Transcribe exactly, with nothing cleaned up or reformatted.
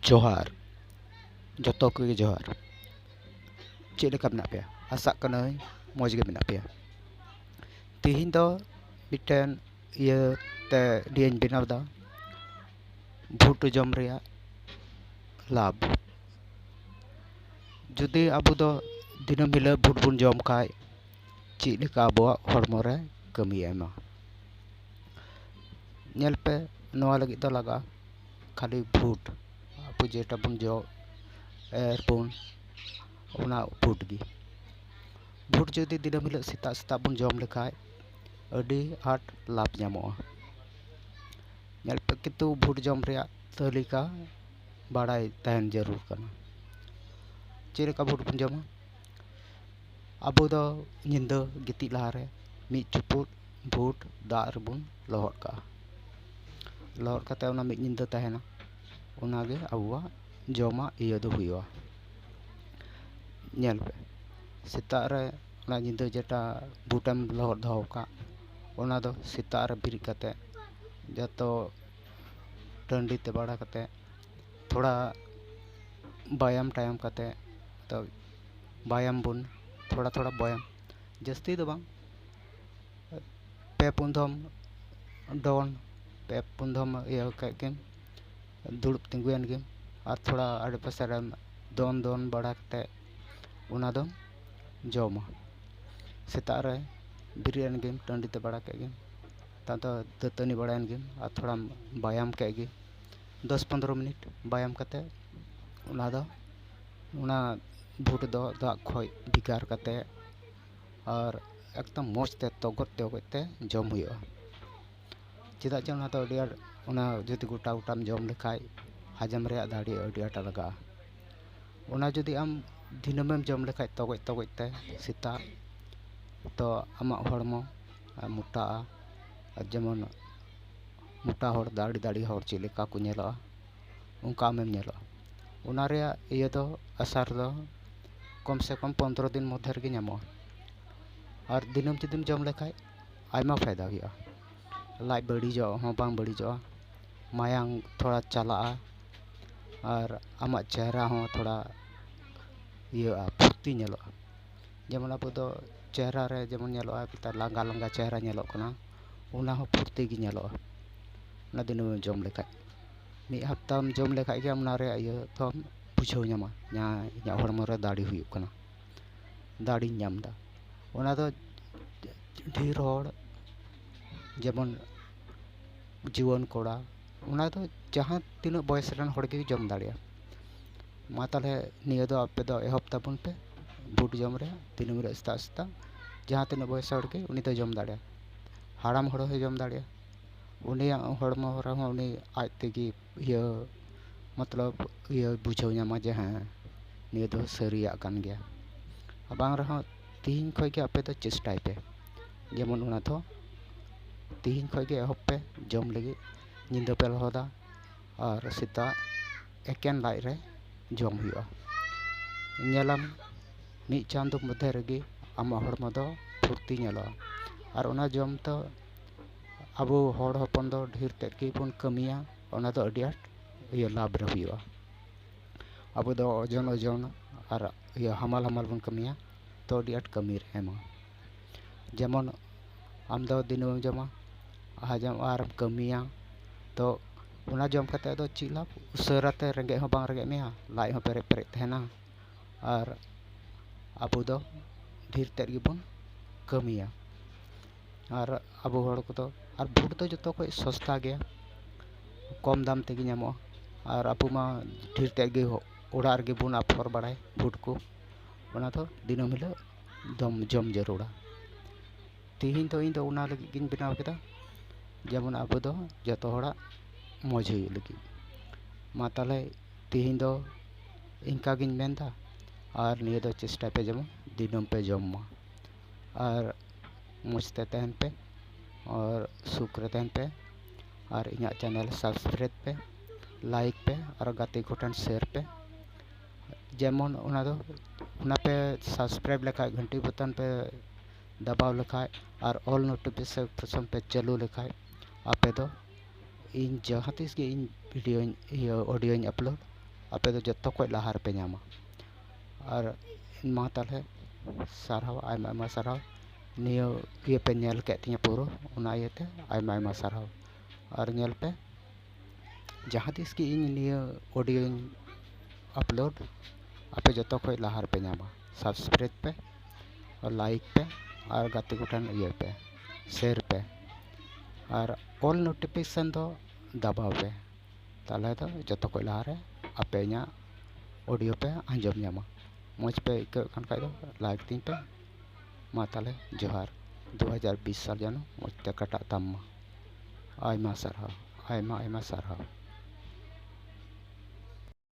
ᱡᱚᱦᱟᱨ, ᱡᱚᱛᱚ ᱠᱚᱜᱮ ᱡᱚᱦᱟᱨ᱾ ᱪᱮᱫ ᱞᱮᱠᱟ ᱢᱮᱱᱟᱜ ᱯᱮᱭᱟ? ᱟᱥᱟᱜ ᱠᱟᱹᱱᱟᱹᱧ ᱢᱚᱡᱽ ᱜᱮ ᱢᱮᱱᱟᱜ ᱯᱮᱭᱟ᱾ ᱛᱤᱦᱤᱧ ᱫᱚ ᱢᱤᱫᱴᱮᱱ ᱤᱭᱟᱹ ᱛᱮ ᱤᱭᱟᱹᱧ ᱵᱮᱱᱟᱣ ᱮᱫᱟ, ᱵᱷᱩᱴ ᱡᱚᱢ ᱨᱮᱭᱟᱜ ᱞᱟᱵᱷ᱾ ᱡᱩᱫᱤ ᱟᱵᱚ ᱫᱚ ᱫᱤᱱᱟᱹᱢ ᱦᱤᱞᱳᱜ ᱵᱷᱩᱴ ᱵᱚᱱ ᱡᱚᱢ ᱠᱷᱟᱡ, ᱪᱮᱫ ᱞᱮᱠᱟ ᱟᱵᱚᱣᱟᱜ ᱦᱚᱲᱢᱚ ᱨᱮ ᱠᱟᱹᱢᱤᱭ ᱮᱢᱟ? ᱧᱮᱞ ᱯᱮ, ᱱᱚᱣᱟ ᱞᱟᱹᱜᱤᱫ ᱫᱚ ᱞᱟᱜᱟᱜᱼᱟ ᱠᱷᱟᱹᱞᱤ ᱵᱷᱩᱴ᱾ ᱟᱵᱚ ᱡᱮᱴᱟ ᱵᱚᱱ ᱡᱚ ᱮᱨ ᱵᱚᱱ, ᱚᱱᱟ ᱵᱷᱩᱴ ᱜᱮ᱾ ᱵᱷᱩᱴ ᱡᱩᱫᱤ ᱫᱤᱱᱟᱹᱢ ᱦᱤᱞᱳᱜ ᱥᱮᱛᱟᱜ ᱥᱮᱛᱟᱜ ᱵᱚᱱ ᱡᱚᱢ ᱞᱮᱠᱷᱟᱡ, ᱟᱹᱰᱤ ᱟᱸᱴ ᱞᱟᱵᱷ ᱧᱟᱢᱚᱜᱼᱟ᱾ ᱧᱮᱞ ᱯᱮ, ᱠᱤᱱᱛᱩ ᱵᱷᱩᱴ ᱡᱚᱢ ᱨᱮᱭᱟᱜ ᱛᱟᱹᱞᱤᱠᱟ ᱵᱟᱲᱟᱭ ᱛᱟᱦᱮᱱ ᱡᱟᱹᱨᱩᱲ ᱠᱟᱱᱟ᱾ ᱪᱮᱫ ᱞᱮᱠᱟ ᱵᱷᱩᱴ ᱵᱚᱱ ᱡᱚᱢᱟ? ᱟᱵᱚ ᱫᱚ ᱧᱤᱫᱟᱹ ᱜᱤᱛᱤᱡ ᱞᱟᱦᱟᱨᱮ ᱢᱤᱫ ᱪᱩᱯᱩᱫ ᱵᱷᱩᱴ ᱫᱟᱜ ᱨᱮᱵᱚᱱ ᱞᱚᱦᱚᱫ ᱠᱟᱜᱼᱟ᱾ ᱞᱚᱦᱚᱫ ᱠᱟᱛᱮ ᱚᱱᱟ ᱢᱤᱫ ᱧᱤᱫᱟᱹ ᱛᱟᱦᱮᱱᱟ, ᱚᱱᱟᱜᱮ ᱟᱵᱚᱣᱟᱜ ᱡᱚᱢᱟᱜ ᱤᱭᱟᱹ ᱫᱚ ᱦᱩᱭᱩᱜᱼᱟ᱾ ᱧᱮᱞ ᱯᱮ, ᱥᱮᱛᱟᱜ ᱨᱮ ᱚᱱᱟ ᱧᱤᱫᱟᱹ ᱡᱮᱴᱟ ᱵᱷᱩᱴᱮᱢ ᱞᱚᱦᱚᱫ ᱫᱚᱦᱚ ᱟᱠᱟᱫ, ᱚᱱᱟ ᱫᱚ ᱥᱮᱛᱟᱜ ᱨᱮ ᱵᱮᱨᱮᱫ ᱠᱟᱛᱮ ᱡᱚᱛᱚ ᱴᱟᱺᱰᱤ ᱛᱮ ᱵᱟᱲᱟ ᱠᱟᱛᱮ, ᱛᱷᱚᱲᱟ ᱵᱟᱭᱟᱢ ᱴᱟᱭᱟᱢ ᱠᱟᱛᱮ, ᱛᱚ ᱵᱟᱭᱟᱢ ᱵᱚᱱ, ᱛᱷᱚᱲᱟ ᱛᱷᱚᱲᱟ ᱵᱟᱭᱟᱢ, ᱡᱟᱹᱥᱛᱤ ᱫᱚ ᱵᱟᱝ, ᱯᱮ ᱯᱩᱱ ᱫᱷᱚᱢ ᱰᱚᱱ, ᱯᱮ ᱯᱩᱱ ᱫᱷᱚᱢ ᱤᱭᱟᱹ ᱠᱮᱫ ᱜᱮᱢ, ᱫᱩᱲᱩᱵ ᱛᱤᱸᱜᱩᱭᱮᱱ ᱜᱮᱢ, ᱟᱨ ᱛᱷᱚᱲᱟ ᱟᱰᱮ ᱯᱟᱥᱮ ᱨᱮᱢ ᱫᱚᱱ ᱫᱚᱱ ᱵᱟᱲᱟ ᱠᱟᱛᱮ ᱚᱱᱟ ᱫᱚᱢ ᱡᱚᱢᱟ᱾ ᱥᱮᱛᱟᱜ ᱨᱮ ᱵᱮᱨᱮᱫ ᱮᱱ ᱜᱮᱢ, ᱴᱟᱺᱰᱤ ᱛᱮ ᱵᱟᱲᱟ ᱠᱮᱫ ᱜᱮᱢ, ᱛᱟᱭᱚᱢ ᱫᱚ ᱫᱟᱹᱛᱟᱹᱱᱤ ᱵᱟᱲᱟᱭᱮᱱ ᱜᱮᱢ ᱟᱨ ᱛᱷᱚᱲᱟᱢ ᱵᱟᱭᱟᱢ ᱠᱮᱫ ᱜᱮ, ᱫᱚᱥ ᱯᱚᱱᱫᱽᱨᱚ ᱢᱤᱱᱤᱴ ᱵᱟᱭᱟᱢ ᱠᱟᱛᱮ ᱚᱱᱟ ᱫᱚ, ᱚᱱᱟ ᱵᱷᱩᱴ ᱫᱚ ᱫᱟᱜ ᱠᱷᱚᱡ ᱵᱷᱮᱜᱟᱨ ᱠᱟᱛᱮ ᱟᱨ ᱮᱠᱫᱚᱢ ᱢᱚᱡᱽ ᱛᱮ ᱛᱚᱜᱚᱡ ᱛᱚᱜᱚᱡ ᱛᱮ ᱡᱚᱢ ᱦᱩᱭᱩᱜᱼᱟ᱾ ᱪᱮᱫᱟᱜ ᱪᱮ ᱚᱱᱟ ᱫᱚ ᱟᱹᱰᱤ ᱟᱸᱴ, ᱚᱱᱟ ᱡᱩᱫᱤ ᱜᱚᱴᱟ ᱜᱚᱴᱟᱢ ᱡᱚᱢ ᱞᱮᱠᱷᱟᱡ, ᱦᱟᱡᱚᱢ ᱨᱮᱭᱟᱜ ᱫᱟᱲᱮ ᱟᱹᱰᱤ ᱟᱸᱴ ᱞᱟᱜᱟᱜᱼᱟ᱾ ᱚᱱᱟ ᱡᱩᱫᱤ ᱟᱢ ᱫᱤᱱᱟᱹᱢᱮᱢ ᱡᱚᱢ ᱞᱮᱠᱷᱟᱡ ᱛᱚᱜᱚᱡ ᱛᱚᱜᱚᱡ ᱛᱮ ᱥᱮᱛᱟᱜ, ᱛᱚ ᱟᱢᱟᱜ ᱦᱚᱲᱢᱚ ᱢᱚᱴᱟᱜᱼᱟ᱾ ᱟᱨ ᱡᱮᱢᱚᱱ ᱢᱚᱴᱟ ᱦᱚᱲ, ᱫᱟᱲᱮ ᱫᱟᱲᱮ ᱦᱚᱲ ᱪᱮᱫ ᱞᱮᱠᱟ ᱠᱚ ᱧᱮᱞᱚᱜᱼᱟ, ᱚᱱᱠᱟ ᱟᱢᱮᱢ ᱧᱮᱞᱚᱜᱼᱟ᱾ ᱚᱱᱟ ᱨᱮᱭᱟᱜ ᱤᱭᱟᱹ ᱫᱚ, ᱟᱥᱟᱨ ᱫᱚ ᱠᱚᱢ ᱥᱮ ᱠᱚᱢ ᱯᱚᱱᱫᱽᱨᱚ ᱫᱤᱱ ᱢᱚᱫᱽᱫᱷᱮ ᱨᱮᱜᱮ ᱧᱟᱢᱚᱜᱼᱟ᱾ ᱟᱨ ᱫᱤᱱᱟᱹᱢ ᱡᱩᱫᱤᱢ ᱡᱚᱢ ᱞᱮᱠᱷᱟᱡ, ᱟᱭᱢᱟ ᱯᱷᱟᱭᱫᱟ ᱦᱩᱭᱩᱜᱼᱟ᱾ ᱞᱟᱡ ᱵᱟᱹᱲᱤᱡᱚᱜ ᱦᱚᱸ ᱵᱟᱝ ᱵᱟᱹᱲᱤᱡᱚᱜᱼᱟ᱾ ᱢᱟᱭᱟᱝ ᱛᱷᱚᱲᱟ ᱪᱟᱞᱟᱜᱼᱟ, ᱟᱨ ᱟᱢᱟᱜ ᱪᱮᱦᱨᱟ ᱦᱚᱸ ᱛᱷᱚᱲᱟ ᱤᱭᱟᱹᱜᱼᱟ, ᱯᱷᱩᱨᱛᱤ ᱧᱮᱞᱚᱜᱼᱟ᱾ ᱡᱮᱢᱚᱱ ᱟᱵᱚ ᱫᱚ ᱪᱮᱦᱨᱟ ᱨᱮ ᱡᱮᱢᱚᱱ ᱧᱮᱞᱚᱜᱼᱟ, ᱱᱮᱛᱟᱨ ᱞᱟᱸᱜᱟ ᱞᱟᱸᱜᱟ ᱪᱮᱦᱨᱟ ᱧᱮᱞᱚᱜ ᱠᱟᱱᱟ, ᱚᱱᱟ ᱦᱚᱸ ᱯᱷᱩᱨᱛᱤ ᱜᱮ ᱧᱮᱞᱚᱜᱼᱟ᱾ ᱚᱱᱟ ᱫᱤᱱᱟᱹᱢ ᱮᱢ ᱡᱚᱢ ᱞᱮᱠᱷᱟᱡ, ᱢᱤᱫ ᱦᱟᱯᱛᱟᱢ ᱡᱚᱢ ᱞᱮᱠᱷᱟᱡ ᱜᱮ ᱚᱱᱟ ᱨᱮᱭᱟᱜ ᱤᱭᱟᱹ ᱫᱚᱢ ᱵᱩᱡᱷᱟᱹᱣ ᱧᱟᱢᱟ, ᱡᱟᱦᱟᱸ ᱤᱧᱟᱹᱜ ᱦᱚᱲᱢᱚ ᱨᱮ ᱫᱟᱲᱮ ᱦᱩᱭᱩᱜ ᱠᱟᱱᱟ, ᱫᱟᱲᱮᱧ ᱧᱟᱢ ᱮᱫᱟ᱾ ᱚᱱᱟ ᱫᱚ ᱰᱷᱮᱨ ᱦᱚᱲ, ᱡᱮᱢᱚᱱ ᱡᱩᱣᱟᱹᱱ ᱠᱚᱲᱟ, ᱚᱱᱟ ᱫᱚ ᱡᱟᱦᱟᱸ ᱛᱤᱱᱟᱹᱜ ᱵᱚᱭᱮᱥ ᱨᱮᱱ ᱦᱚᱲ ᱜᱮ ᱡᱚᱢ ᱫᱟᱲᱮᱭᱟᱜᱼᱟ᱾ ᱢᱟ ᱛᱟᱦᱚᱞᱮ ᱱᱤᱭᱟᱹ ᱫᱚ ᱟᱯᱮ ᱫᱚ ᱮᱦᱚᱵ ᱛᱟᱵᱚᱱ ᱯᱮ ᱵᱷᱩᱴ ᱡᱚᱢ ᱨᱮ ᱫᱤᱱᱟᱹᱢ ᱨᱮ ᱥᱮᱛᱟᱜ ᱥᱮᱛᱟᱜ᱾ ᱡᱟᱦᱟᱸ ᱛᱤᱱᱟᱹᱜ ᱵᱚᱭᱮᱥ ᱦᱚᱲ ᱜᱮ ᱩᱱᱤ ᱫᱚ ᱡᱚᱢ ᱫᱟᱲᱮᱭᱟᱜᱼᱟ, ᱦᱟᱲᱟᱢ ᱦᱚᱲ ᱦᱚᱸᱭ ᱡᱚᱢ ᱫᱟᱲᱮᱭᱟᱜᱼᱟ᱾ ᱩᱱᱤᱭᱟᱜ ᱦᱚᱲᱢᱚ ᱨᱮᱦᱚᱸ ᱩᱱᱤ ᱟᱡ ᱛᱮᱜᱮ ᱤᱭᱟᱹ, ᱢᱚᱛᱞᱚᱵ ᱤᱭᱟᱹ ᱵᱩᱡᱷᱟᱹᱣ ᱧᱟᱢᱟ ᱡᱮ ᱦᱮᱸ, ᱱᱤᱭᱟᱹ ᱫᱚ ᱥᱟᱹᱨᱤᱭᱟᱜ ᱠᱟᱱ ᱜᱮᱭᱟ᱾ ᱟᱨ ᱵᱟᱝ ᱨᱮᱦᱚᱸ ᱛᱤᱦᱤᱧ ᱠᱷᱚᱱ ᱜᱮ ᱟᱯᱮ ᱫᱚ ᱪᱮᱥᱴᱟᱭ ᱯᱮ, ᱡᱮᱢᱚᱱ ᱚᱱᱟ ᱫᱚ ᱛᱤᱦᱤᱧ ᱠᱷᱚᱱ ᱜᱮ ᱮᱦᱚᱵ ᱯᱮ ᱡᱚᱢ ᱞᱟᱹᱜᱤᱫ᱾ ᱧᱤᱫᱟᱹ ᱯᱮ ᱞᱚᱦᱚᱫᱟ ᱟᱨ ᱥᱮᱛᱟᱜ ᱮᱠᱮᱱ ᱞᱟᱡ ᱨᱮ ᱡᱚᱢ ᱦᱩᱭᱩᱜᱼᱟ᱾ ᱧᱮᱞᱟᱢ ᱢᱤᱫ ᱪᱟᱸᱫᱚ ᱢᱚᱫᱽᱫᱷᱮ ᱨᱮᱜᱮ ᱟᱢᱟᱜ ᱦᱚᱲᱢᱚ ᱫᱚ ᱯᱷᱩᱨᱛᱤ ᱧᱮᱞᱚᱜᱼᱟ᱾ ᱟᱨ ᱚᱱᱟ ᱡᱚᱢ ᱫᱚ ᱟᱵᱚ ᱦᱚᱲ ᱦᱚᱯᱚᱱ ᱫᱚ ᱰᱷᱮᱨ ᱛᱮᱫ ᱜᱮᱵᱚᱱ ᱠᱟᱹᱢᱤᱭᱟ, ᱚᱱᱟ ᱫᱚ ᱟᱹᱰᱤ ᱟᱸᱴ ᱤᱭᱟᱹ ᱞᱟᱵᱷ ᱨᱮ ᱦᱩᱭᱩᱜᱼᱟ᱾ ᱟᱵᱚ ᱫᱚ ᱳᱡᱚᱱ ᱳᱡᱚᱱ ᱟᱨ ᱤᱭᱟᱹ ᱦᱟᱢᱟᱞ ᱦᱟᱢᱟᱞ ᱵᱚᱱ ᱠᱟᱹᱢᱤᱭᱟ, ᱛᱚ ᱟᱹᱰᱤ ᱟᱸᱴ ᱠᱟᱹᱢᱤ ᱨᱮ ᱮᱢᱟ᱾ ᱡᱮᱢᱚᱱ ᱟᱢ ᱫᱚ ᱫᱤᱱᱟᱹᱢ ᱮᱢ ᱡᱚᱢᱟ, ᱦᱟᱡᱚᱢ ᱟᱨᱮᱢ ᱠᱟᱹᱢᱤᱭᱟ, ᱛᱚ ᱚᱱᱟ ᱡᱚᱢ ᱠᱟᱛᱮ ᱫᱚ ᱪᱮᱫ ᱞᱟᱵᱷ? ᱩᱥᱟᱹᱨᱟ ᱛᱮ ᱨᱮᱸᱜᱮᱡ ᱦᱚᱸ ᱵᱟᱝ ᱨᱮᱸᱜᱮᱡ ᱢᱮᱭᱟ, ᱞᱟᱡ ᱦᱚᱸ ᱯᱮᱨᱮᱡ ᱯᱮᱨᱮᱡ ᱛᱟᱦᱮᱱᱟ᱾ ᱟᱨ ᱟᱵᱚ ᱫᱚ ᱰᱷᱮᱨ ᱛᱮᱫ ᱜᱮᱵᱚᱱ ᱠᱟᱹᱢᱤᱭᱟ᱾ ᱟᱨ ᱟᱵᱚ ᱦᱚᱲ ᱠᱚᱫᱚ, ᱟᱨ ᱵᱷᱩᱴ ᱫᱚ ᱡᱚᱛᱚ ᱠᱷᱚᱱ ᱥᱚᱥᱛᱟ ᱜᱮᱭᱟ, ᱠᱚᱢ ᱫᱟᱢ ᱛᱮᱜᱮ ᱧᱟᱢᱚᱜᱼᱟ᱾ ᱟᱨ ᱟᱵᱚ ᱢᱟ ᱰᱷᱮᱨ ᱛᱮᱫ ᱜᱮ ᱚᱲᱟᱜ ᱨᱮᱜᱮ ᱵᱚᱱ ᱟᱯᱷᱚᱨ ᱵᱟᱲᱟᱭ ᱵᱷᱩᱴ ᱠᱚ, ᱚᱱᱟ ᱫᱚ ᱫᱤᱱᱟᱹᱢ ᱦᱤᱞᱳᱜ ᱫᱚᱢ ᱡᱚᱢ ᱡᱟᱹᱨᱩᱲᱟ᱾ ᱛᱮᱦᱮᱧ ᱫᱚ ᱤᱧ ᱫᱚ ᱚᱱᱟ ᱞᱟᱹᱜᱤᱫ ᱜᱤᱧ ᱵᱮᱱᱟᱣ ᱠᱮᱫᱟ, ᱡᱮᱢᱚᱱ ᱟᱵᱚ ᱫᱚ ᱡᱚᱛᱚ ᱦᱚᱲᱟᱜ ᱢᱚᱡᱽ ᱦᱩᱭᱩᱜ ᱞᱟᱹᱜᱤᱫ᱾ ᱢᱟ ᱛᱟᱦᱚᱞᱮ ᱛᱮᱦᱮᱧ ᱫᱚ ᱤᱱᱠᱟ ᱜᱤᱧ ᱢᱮᱱᱫᱟ, ᱟᱨ ᱱᱤᱭᱟᱹ ᱫᱚ ᱪᱮᱥᱴᱟᱭ ᱯᱮ ᱡᱮᱢᱚᱱ ᱫᱤᱱᱟᱹᱢ ᱯᱮ ᱡᱚᱢ ᱢᱟ, ᱟᱨ ᱢᱚᱡᱽ ᱛᱮ ᱛᱟᱦᱮᱱ ᱯᱮ, ᱟᱨ ᱥᱩᱠ ᱨᱮ ᱛᱟᱦᱮᱱ ᱯᱮ, ᱟᱨ ᱤᱧᱟᱹᱜ ᱪᱮᱱᱮᱞ ᱥᱟᱵᱥᱠᱨᱟᱭᱤᱵᱽ ᱯᱮ, ᱞᱟᱭᱤᱠ ᱯᱮ, ᱟᱨ ᱜᱟᱛᱮ ᱠᱚᱴᱷᱮᱱ ᱥᱮᱭᱟᱨ ᱯᱮ᱾ ᱡᱮᱢᱚᱱ ᱚᱱᱟ ᱫᱚ, ᱚᱱᱟ ᱯᱮ ᱥᱟᱵᱥᱠᱨᱟᱭᱤᱵᱽ ᱞᱮᱠᱷᱟᱡ, ᱜᱷᱟᱱᱴᱤ ᱵᱚᱛᱚᱱ ᱯᱮ ᱫᱟᱵᱟᱣ ᱞᱮᱠᱷᱟᱡ ᱟᱨ ᱚᱞ ᱱᱳᱴᱤᱯᱷᱤᱠᱮᱥᱚᱱ ᱯᱮ ᱪᱟᱹᱞᱩ ᱞᱮᱠᱷᱟᱡ, ᱟᱯᱮ ᱫᱚ ᱤᱧ ᱡᱟᱦᱟᱸ ᱛᱤᱥ ᱜᱮ ᱤᱧ ᱵᱷᱤᱰᱤᱭᱳᱧ, ᱤᱭᱟᱹ, ᱚᱰᱤᱭᱳᱧ ᱟᱯᱞᱳᱰ, ᱟᱯᱮ ᱫᱚ ᱡᱚᱛᱚ ᱠᱷᱚᱡ ᱞᱟᱦᱟ ᱨᱮᱯᱮ ᱧᱟᱢᱟ᱾ ᱟᱨ ᱢᱟ ᱛᱟᱦᱚᱞᱮ ᱥᱟᱨᱦᱟᱣ, ᱟᱭᱢᱟ ᱟᱭᱢᱟ ᱥᱟᱨᱦᱟᱣ ᱱᱤᱭᱟᱹ ᱤᱭᱟᱹ ᱯᱮ ᱧᱮᱞ ᱠᱮᱫ ᱛᱤᱧᱟᱹ ᱯᱩᱨᱟᱹ, ᱚᱱᱟ ᱤᱭᱟᱹᱛᱮ ᱟᱭᱢᱟ ᱟᱭᱢᱟ ᱥᱟᱨᱦᱟᱣ᱾ ᱟᱨ ᱧᱮᱞ ᱯᱮ, ᱡᱟᱦᱟᱸ ᱛᱤᱥ ᱜᱮ ᱤᱧ ᱱᱤᱭᱟᱹ ᱚᱰᱤᱭᱳᱧ ᱟᱯᱞᱳᱰ, ᱟᱯᱮ ᱡᱚᱛᱚ ᱠᱷᱚᱡ ᱞᱟᱦᱟ ᱨᱮᱯᱮ ᱧᱟᱢᱟ᱾ ᱥᱟᱵᱥᱠᱨᱟᱭᱤᱵᱽ ᱯᱮ, ᱞᱟᱭᱤᱠ ᱯᱮ, ᱟᱨ ᱜᱟᱛᱮ ᱠᱚᱴᱷᱮᱱ ᱤᱭᱟᱹᱭ ᱯᱮ, ᱥᱮᱭᱟᱨ ᱯᱮ, ᱟᱨ ᱚᱞ ᱱᱳᱴᱤᱯᱷᱤᱠᱮᱥᱚᱱ ᱫᱚ ᱫᱟᱵᱟᱣ ᱯᱮ᱾ ᱛᱟᱦᱚᱞᱮ ᱫᱚ ᱡᱚᱛᱚ ᱠᱷᱚᱡ ᱞᱟᱦᱟᱨᱮ ᱟᱯᱮ ᱤᱧᱟᱹᱜ ᱚᱰᱤᱭᱳ ᱯᱮ ᱟᱸᱡᱚᱢ ᱧᱟᱢᱟ᱾ ᱢᱚᱡᱽ ᱯᱮ ᱟᱹᱭᱠᱟᱹᱣᱮᱫ ᱠᱟᱱ ᱠᱷᱟᱡ ᱫᱚ ᱞᱟᱭᱤᱠ ᱛᱤᱧ ᱯᱮ᱾ ᱢᱟ ᱛᱟᱦᱚᱞᱮ ᱡᱚᱦᱟᱨ, ᱫᱩ ᱦᱟᱡᱟᱨ ᱵᱤᱥ ᱥᱟᱞ ᱡᱮᱱᱚ ᱢᱚᱡᱽ ᱛᱮ ᱠᱟᱴᱟᱜ ᱛᱟᱢ ᱢᱟ᱾ ᱟᱭᱢᱟ ᱥᱟᱨᱦᱟᱣ, ᱟᱭᱢᱟ ᱟᱭᱢᱟ ᱥᱟᱨᱦᱟᱣ᱾